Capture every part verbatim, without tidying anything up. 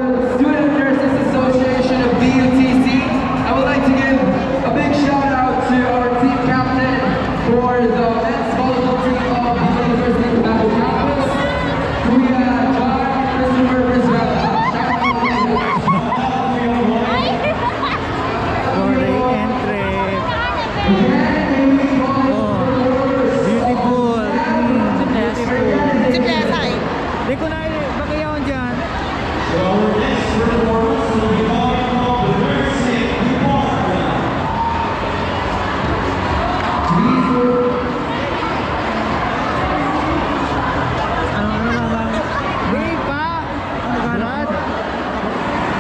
Student Nurses Association of D U T C. I would like to give a big shout out to our team captain for the men's volleyball team of the University of Tabaco Campus, Kuya John Christopher Brizuela. Shout out to you. For the entry. Oh, beautiful. Mm, beautiful. Di ko na, baka yaon dyan. Ano, ano, ano? Di pa! Ano ka na?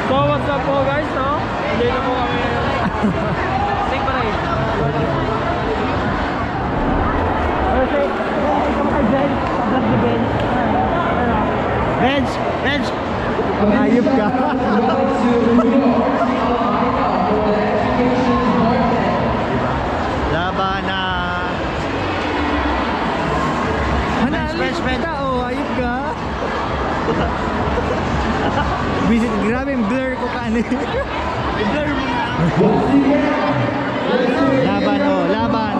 So, what's up po, guys, no? Hindi na po kami ngayon. Sige pa rin. Perfect. Ito kay Ben. Sa vlog ni Ben. Benj! Benj! Ayop ka. Laban na. Manalo Benj, benj, benj. Kita, oh, ayop ka. Visit, grabe yung blur ko kani. I-blur mo na. Laban, oh, laban.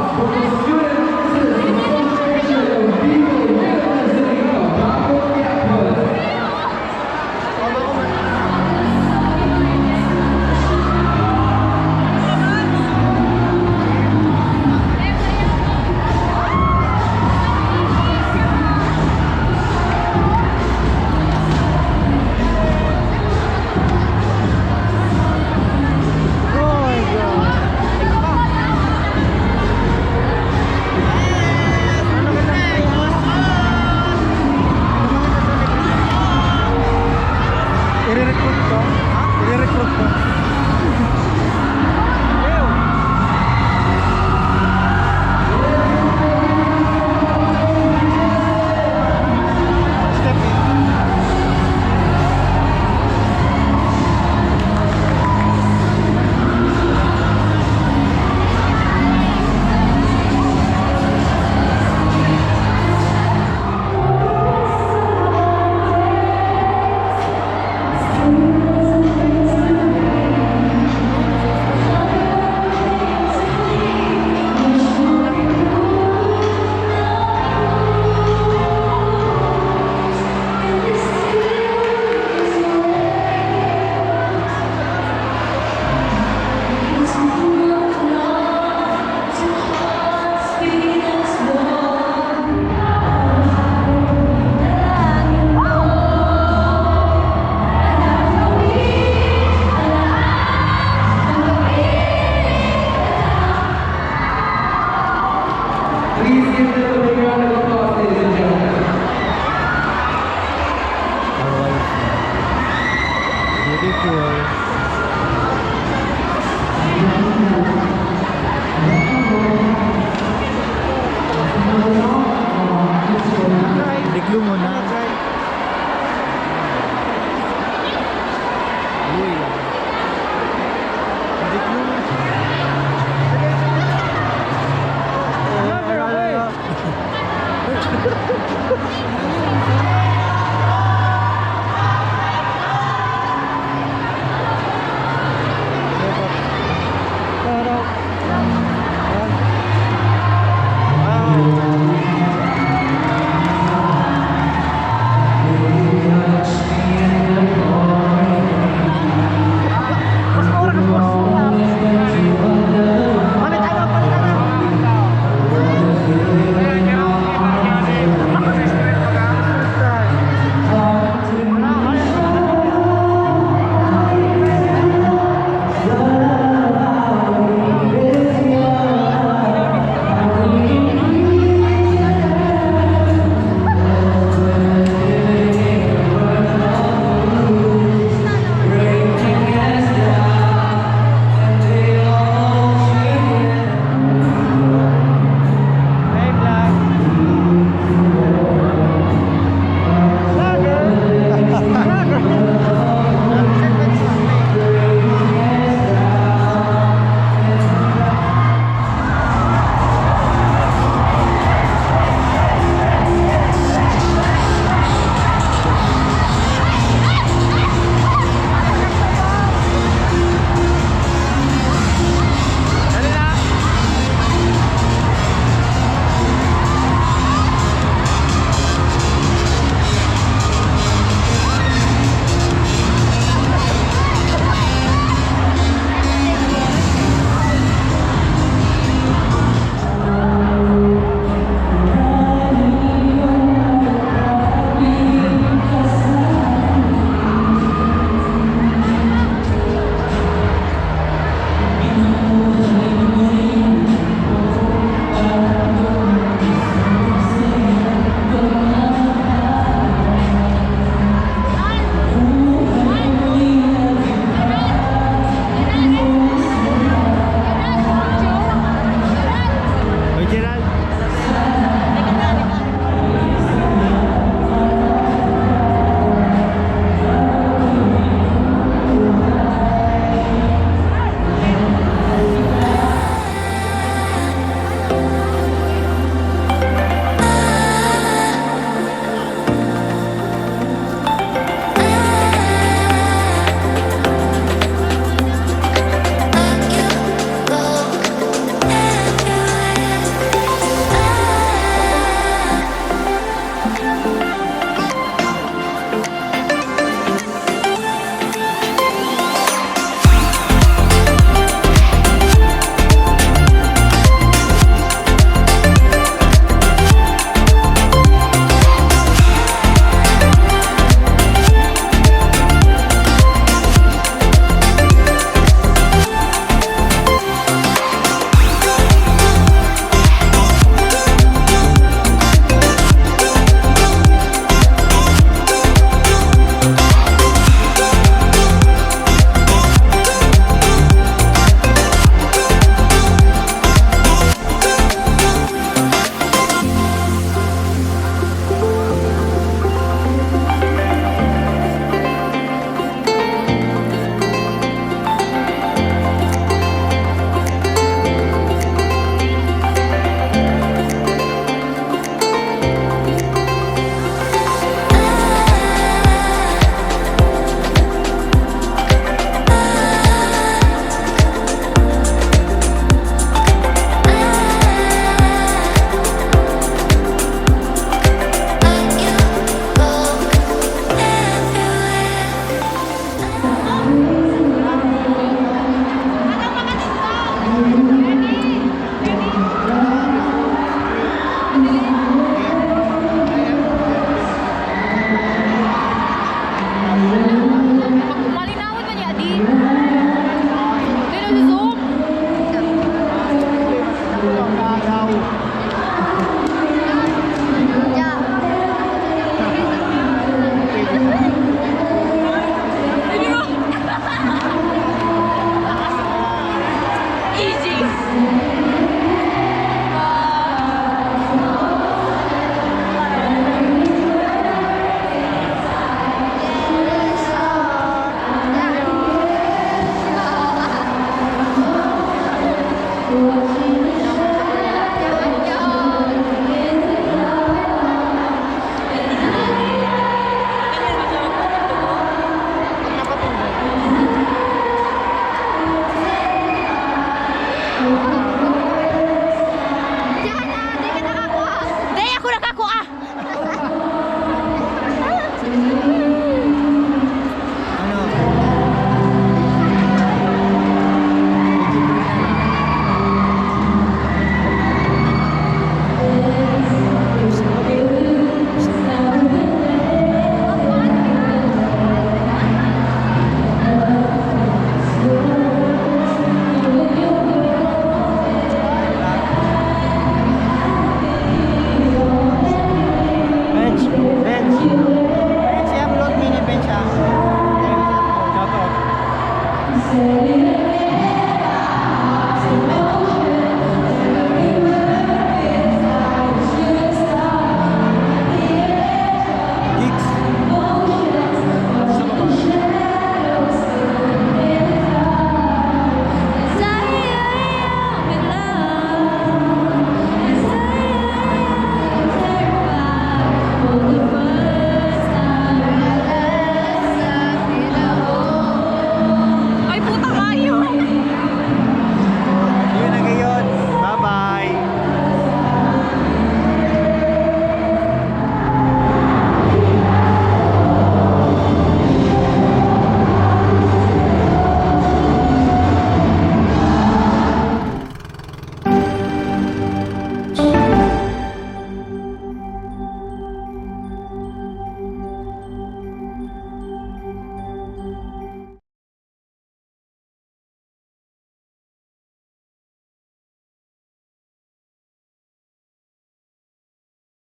Ire-recruit ko? Ire-recruit ko?